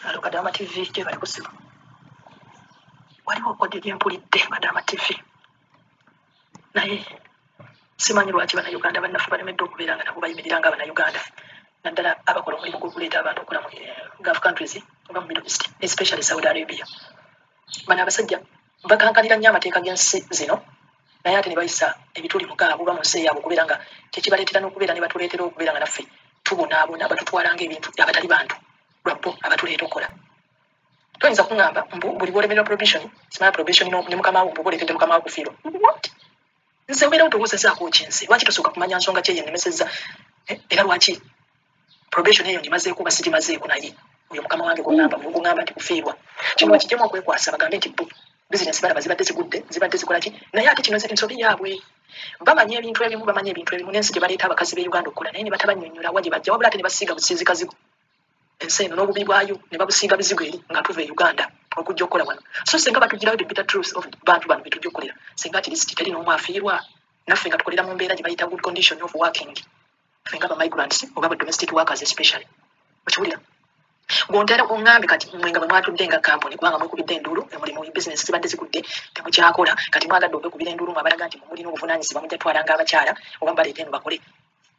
Alo Kadaama TV gye bali kusiba. Waliwo audio gye mpulidde Kadaama TV. Naye simanyi lwaki Bannayuganda bannaffe balemedde okubeera nga nabo bayimirira nga Bannayuganda, naddala abakola omulimu gw'okuleeta abantu okukola mu Gulf countries oba mu Middle East, especially Saudi Arabia. Bano abasajja bakankanira nnyo amateeka g'ensi zino, naye ate ne bayisa ebituli mugaabo oba mu nsi eyaabwe okubeera nga kyekibaleetera n'okubeera ne batuleetera okubeera nga naffe tubonaabona, batutwala ng'ebintu abatali bantu lwabbo abatuleeta okukola. Toyinza kuŋŋamba mbu buli bw'olemererwa probation, simanya probation ne mukama wo, mbu oba oleetedde mukama wo kufiirwa. What? Nze obeera otowoozezaako ki nze? Lwaki tosooka kumanya nsonga ki eyo ennemesezza? Era lwaki probation eyo ngimazeeko oba sigimazeeko? Naye oyo mukama wange gw'oŋŋamba gw'oŋŋamba nti kufiirwa. Kino bakiggyemu okwekwasa bagambe nti bo bizinesi balaba zibadde zigudde, zibadde zikola ki, naye ate kino nsobi yaabwe. Bamanya ebintu ebimu, bamanya ebintu ebimu n'ensi gye baleeta abakazi b'e Uganda okukola, naye ne batabannyonnyola wa gye bajja, wabula ate ne basiiga busiizi kazigo ensi eno n'obubi bwayo, ne babusiiga bizigo eri nga tuva e Uganda okujja okukola wano. So singa batugirayo the bitter truth of bantu bano be tujja okukolera, singa at least teri n'omu afiirwa, naffe nga tukolera mu mbeera gye bayita good condition of working, ffe nga ba migrants oba ba domestic workers especially. Okiwulira? Gw'ontera oŋŋambe kati mmwe nga bwe mwatudde nga kampuni, kubanga mwekubidde enduulu, omulimu bizinesi zibadde zigudde, temukyakola, kati mwagadde okwekubira enduulu mwe abalaga nti mwe mulina obuvunaanyizibwa, mujja twalanga abakyala oba mubaleeta eno bakole,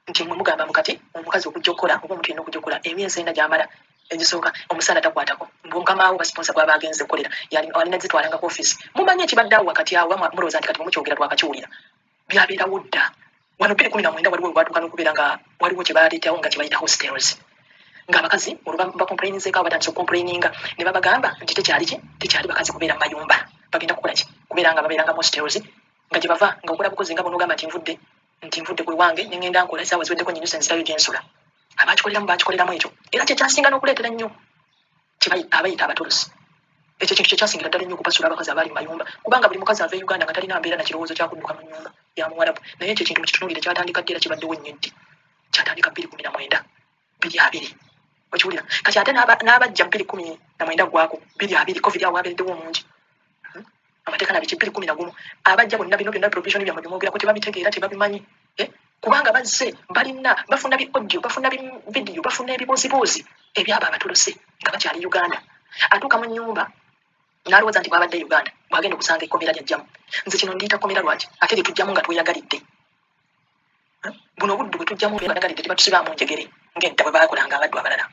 nti mmwe mugamba mu kati omukazi okujja okukola oba omuntu yenna okujja okukola emyezi 4 gy'amala egisooka omusaala takwatako, mbu mukama wo ba sponsor gw'aba agenze okukolera alina zitwalanga ku ofiisi. Mumanyi ekibadde awo wakati awo, mulowooza nti kati bwe mukyogera twakakiwulira? Byabeerawo dda. Wano 2019 waliwo webwatuuka n'okubeera nga waliwo kye baleetawo nga kye bayita hostels, ng'abakazi olwo bacomplaininzeeko, abatandise okucomplaininga ne babagamba nti tekyali ki, tekyali bakazi kubeera mu mayumba, bagenda kukola ki, kubeera nga babeeranga mu hostels, nga gye bava nga okola bukozi nga bw'onoogamba nti nvudde ku wange ne ŋŋenda nkola, essaawa ziweddeko nyinyuse nzirayo gye nsula. Abakikoleramu bakikoleramu ekyo, era kyekyasinga n'okuleetera ennyo abayita abatolosi. Ekyo kintu kyekyasingira ddala ennyo okupasula abakazi abaali mu mayumba, kubanga buli mukazi ava e Uganda nga talina mbeera na kirowoozo kyakudduka mu nnyumba ya muwarabu. Naye ekyo ekintu mukitunuulire, kyatandika ddi era kibaddewo nnyo ddi? Kyatandika 2019, 2020. Okiwulira? Kati ate n'abajja 2019 ggwako 2020, COVID awo wabeereddewo omungi. Amateeka nabiki 2011, abajja bonna bino byonna provision byammwe byemwogerako tebabitegeera, tebabimanyi, eh? Kubanga bazze balina bafuna bi audio, bafuna bi video, bafuna ebibooziboozi ebyabo abatolose nga bakyali Uganda. Atuuka mu nnyumba n'alowooza nti bw'abadde Uganda bw'agenda okusanga ekkomera lyajjamu. Nze kino ndiyita kkomera. Lwaki ate lye tujjamu nga tweyagalidde? Buno obuddu bwe tujjamu tweyagalidde, tebatusibaamu njegere ng'edda bwe baakolanga abaddu abalala.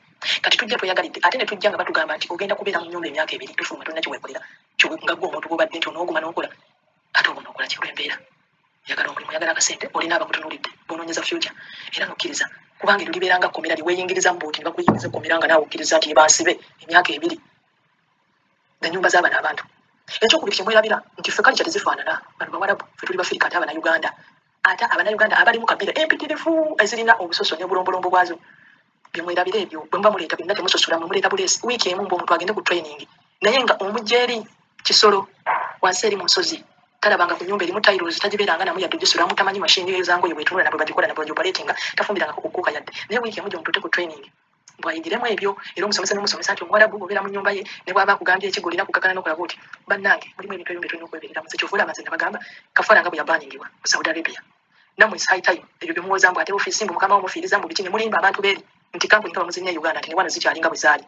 Kati tujja tweyagalidde, ate ne tujja nga batugamba nti ogenda kubeera mu nnyumba emyaka 2, tofuluma, tolina kyeweekolera, nga ggwe omuntu bw'obadde nti onooguma n'okola, ate oba onookola ki olw'embeera? Oyagala omulimu, oyagala akasente, olina abakutunuulidde b'onoonyeza future, era n'okkiriza, kubanga eryo libeera nga kkomera lye weeyingiriza mu buuti ne bakuyingiza ekkomera nga naawe okkiriza nti bansibe emyaka 2 ennyumba z'abano abantu. Ekyokubiri kyemwerabira nti ffe culture tezifaanana. Bano bawarabu, ffe tuli Bafirika, ate Abanayuganda, ate Abanayuganda abalimu kabira empitirivu ezirina obusoso n'obulombolombo bwazo. Byemwerabira ebyo, bwe muba muleeta byonna temusosola, mwe muleeta buleesi wiiki emu mbu omuntu agende ku training, naye nga omujja eri kisolo wansi eri mu nsozi, talabanga ku nyumba erimu tiles, tagibeeranga namu yadde ogisulamu, tamanyi mashini eyo zangoye bwetunula nabwe bagikola nabwe bagioperatinga, tafumbirangako ku cooker yadde. Naye wiiki emu gy'omututte ku training bw'ayigiremu ebyo, era omusomesa n'omusomesa nti omuwarabu obeera mu nnyumba ye, ne bw'aba akugambye ekigo olina kukakkana n'okola bw'oti. Bannange, mulimu ebintu ebimu bye tulina okwebeereramu. Nze kyova olaba nze nabagamba kafaala nga bwe yabaningibwa mu Saudi Arabia, nammwe it's high time. Ebyo bye muwoza mbu ate ofiisi, mbu mukama wo mufiiriza, mbu biki, ne mulimba abantu beeri nti kampuni nga bamuzirina e Uganda, nti ne wano zikyali nga bwe zaali,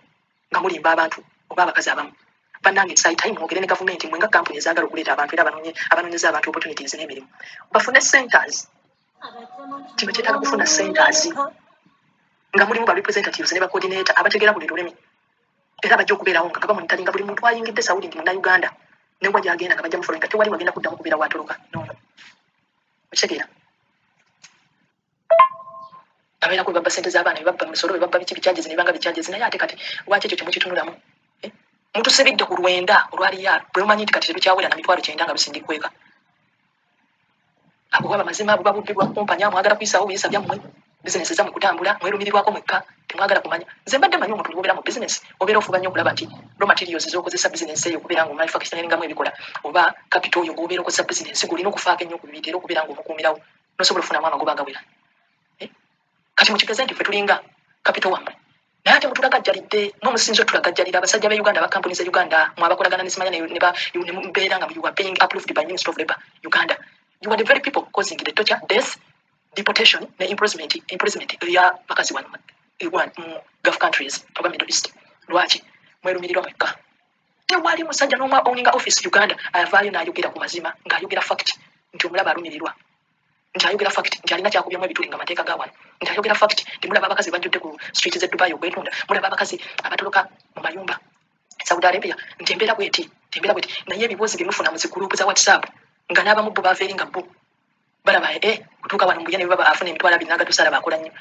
nga mulimba abantu oba abakazi abamu. Bannange, it's high time mwogere ne gavumenti, mwe nga kampuni ezaagala okuleeta abantu era abanoonyeza abantu opportunities n'emirimu, bafune centers. Kino kyetaaga kufuna centers nga mulimu ba representatives ne ba coordinator abategeera buli lulimi, era bajja okubeerawo nga bamonitoringa buli muntu ayingidde Saudi nti Munnayuganda, newa gyagenda nga bajja mufollowinga, tewali wagenda kuddamu kubeera watoloka nono. Okitegeera? Abeerako bebabba sente z'abaana, bebabba misolo, bebabba biki, bicharges nebanga bicharges. Naye ate kati lwaki ekyo temukitunulamu? Eh? Mutusibidde ku lwenda olwaliyaalo bwe mumanyi nti kati terukyawera na 90,000 nga lusindikweka. Abo baba mazima, buba bubbi bwa kumpanya. Mwagala kuyisaawo buyisa byammwe, bizinesi zammwe kutambula, mwerumirirwako mwekka, temwagala kumanya. Nze mbadde manyi omuntu lwobeera mu bizinesi obeera ofuba nnyo okulaba nti raw materials z'okozesa bizinesi eyo okubeera nga omanufacturingamu ebikola, oba capital oyo gw'obeera okozesa bizinesi gulina okufaako ennyo okubiyita, era okubeera ng'omukuumirawo nosobola okufunamu amagoba agawera. Eh? Kati mukigeze nti ffe tulinga capital wammwe, naye ate mutulagajjalidde. Mwe musinze otulagajjalira, abasajja b'e Uganda, aba kampuni z'e Uganda, mwe abakolagana ne simanya ne mubeera nga you are being approved by Minister of Labor Uganda. You are the very people causing the torture, death, deportation ne imprisonment ya bakazi wano mu Gulf countries oba Middle East. Lwaki? Mwerumirirwa mwekka. Tewali musajja n'omu owninga office Uganda avaayo n'ayogera ku mazima, ng'ayogera fact nti omulaba alumirirwa, nti ayogera fact nti alina kyakubyemu ebituli nga mateeka ga wano, nti ayogera fact nti mulaba abakazi bajjudde ku street z'e Dubai okwetunda, mulaba abakazi abatoloka mu mayumba Saudi Arabia, nti embeera bweti, nti embeera bweti. Naye ebibuuzi bye mufuna mu zigurupu za WhatsApp nga n'abamu bo baava eri nga bo balaba kutuuka wano mbuya ne baba afuna 20,000 n'agatusaala bakola nnyo.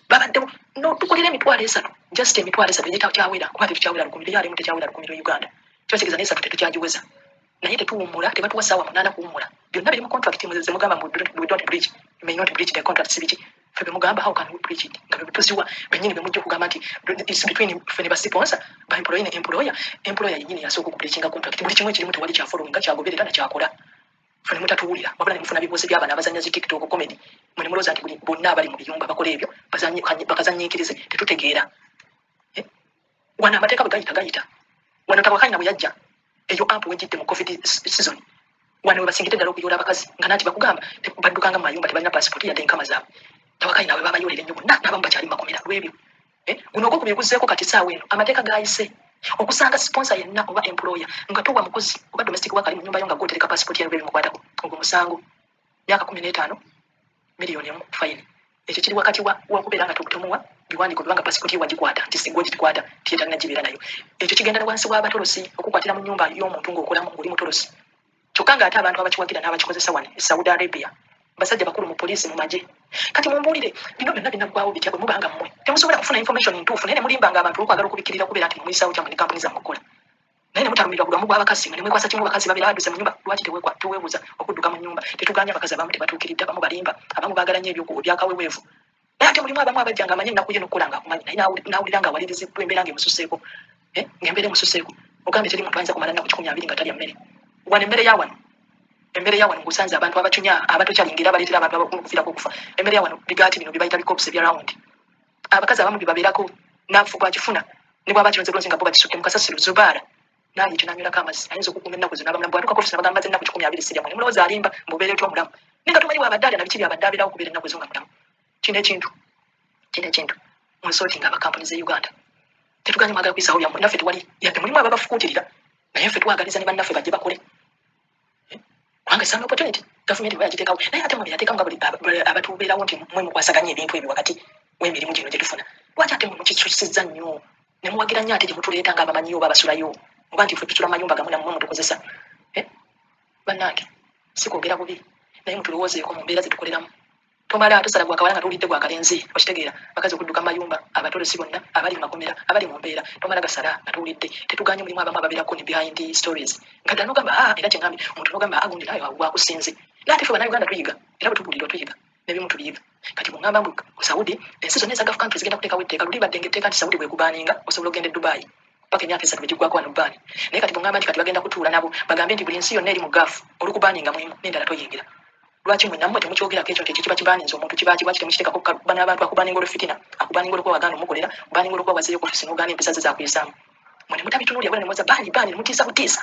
Babaddewo n'otukolera 30,000, just 30,000 egitakyawera, kuba tetukyawera 1,000 riyaali emu tekyawera 1,000 lwa Uganda, kiba kitegeeza n'esatu tetukyagiweza. Naye tetuwummula, tebatuwa ssaawa 8 kuwummula. Byonna biri mu contract ze mugamba mbu we don't breach, you may not breach the contract. Si biki ffe be mugamba, how can we breach it nga be tuziwa bennyini be mujja okugamba nti it's between ffe ne basponsor ba employee ne employer. Employer yennyini yasooka okubreachinga contract. Buli kimu ekirimu tewali kyafollowinga, kyagoberera na kyakola. Ffe ne mutatuwulira, wabula ne mufuna bibuuzo by'abaana abazannya zi TikTok comedy, mwe ne mulowooza nti buli bonna abali mu biyumba bakola ebyo bakazannyiikirize. Tetutegeera. Wano amateeka bwe gayita gayita. Wano Tawakanyina bwe yajja eyo ampu wejjidde mu COVID season, wano we basingidde ddala okuyoola abakazi nga nanti bakugamba baddukanga mu mayumba, tebalina passport yadde enkama zaabwe. Tawakanyina we babayoolera ennyo bonna, n'abamu bakyali mu makomera lw'ebyo. Guno ogwokubiri guzzeeko kati essaawa eno amateeka gayise okusanga sponsor yenna oba employer nga towa mukozi oba domestic worker ali mu nnyumba yo nga gwotereka passport ye bimukwatako, ogwo musango, myaka 15, 1 million fine. Ekyo kiri wakati wakubeera nga tomuwa biwandiiko bibanga passport ye wagikwata nti sigwe gikwata tiye talina gibeera nayo. Ekyo kigenda ne wansi w'abatolosi okukwatira mu nnyumba y'omuntu ng'okolamu ng'oli mutolosi. Kyokka ng'ate abantu abakiwagira n'abakikozesa wano e Saudi Arabia basajja bakulu mu poliisi, mu magye. Kati mumbuulire, bino byonna binaggwawo bitya bwe mubanga mmwe temusobola kufuna information ntuufu, naye ne mulimbanga abantu olwokwagala okubikkirira okubeera nti mumuyisaawo kyammwe ne kampuni zammwe okukola, naye ne mutalumirwa bulamu bw'abakazi, mwe ne mwekwasa kimu? Abakazi babeera badduse mu nnyumba, lwaki teweebuuza okudduka mu nnyumba? Tetuganya abakazi abamu tebatuukiridde, abamu balimba, abamu baagala nnyo ebyakaweweevu. Naye ate mulimu abamu abajja nga amanyi ennaku ye n'okukola ng'akumanyi, naye n'awulira nga awaliriziddwa embeera ng'emususeeko, ng'embeera emususeeko. Ogambye teri muntu ayinza kumala nnaku 120 nga talya mmere. Wano emmere ya wano, emmere ya wano ng'osanze abantu abacunya abatokyalingira baleetera abantu okuviirako okufa. Emmere ya wano bigaati bino bye bayita bikobs ebya round, abakazi abamu bye babeerako naafu bwakifuna ne bwaba kironze bulungi nga bo bakisudde mu kasasiro zubaala naaye ekyo n'anywerako amazzi ayinza okukuuma ennaku zino. Abamulamu bw'atuuka ku ofisi nabagamba maze ennaku 120 sirya, mwe ne mulowooza alimba mbubeera otya omulamu, naye nga tomanyi bw'abadde alya na biki byabadde abeerawo okubeera ennaku ezo nga mulamu. Kino ekintu musortinga abakampuni z'e Uganda. Tetuganye mwagala kuyisaawo byammwe, naffe tewali yadde mulimu ababafukuutirira, naye ffe twagaliza ne bannaffe bajje bakole. Kubanga it's an opportunity gavumenti bwe yagiteekawo, naye ate mwe byateekawo nga buli abatubeerawo nti mwe mukwasaganya ebintu ebyo wakati w'emirimu gino gye tufuna. Lwaki ate mwe mukisusiza nnyo ne muwagira nnyo ate gye mutuleeta nga abamanyiyo oba abasulayo, oba nti ffe tusula mayumba gamu nammwe mutukozesa? Bannange, si kwogera bubi, naye mutulowoozeeko mu mbeera ze tukoleramu. Tomala tosala gwakawala nga towulidde gwakalenzi. Okitegeera? Bakazi okudduka mu mayumba, abatolosi bonna abali mu makomera, abali mu mbeera, tomala gasala nga towulidde. Tetuganye mulimu abamu ababeerako ne behind stories nga ddala nogamba, ah, era kyengambye omuntu nogamba, ah, gundi naye gwakusinze. Naye ate ffe Bannayuganda tuyiga, era bwe tubuulirwa tuyiga n'ebimu tubiyiga. Kati bw'ŋŋamba mbu ku Saudi, ensi zonna eza Gulf countries zigenda kuteekawo etteeka luli badde ng'etteeka nti Saudi bwekubaninga osobola okugenda e Dubai paka emyaka 3 bwe giggwako wano ban. Naye kati bw'ŋŋamba nti kati bagenda kutuula nabo bagambe nti buli nsi yonna eri mu Gulf olukubaninga mulimu n'endala toyingira, lwaki mwe nammwe temukyogerako ekyo nti ekyo kiba kibaninze omuntu kiba lwaki temukitekako bano abantu akubaninga olw'efitina, akubaninga olw'okuba wagaana omukolera, obaninga olw'okuba wazeeyo ku ofisi n'ogaana empisa ze zakuyisaamu? Mwe ne mutabitunuulira bwena ne muwoza ban ban, ne mutiisa butiisa.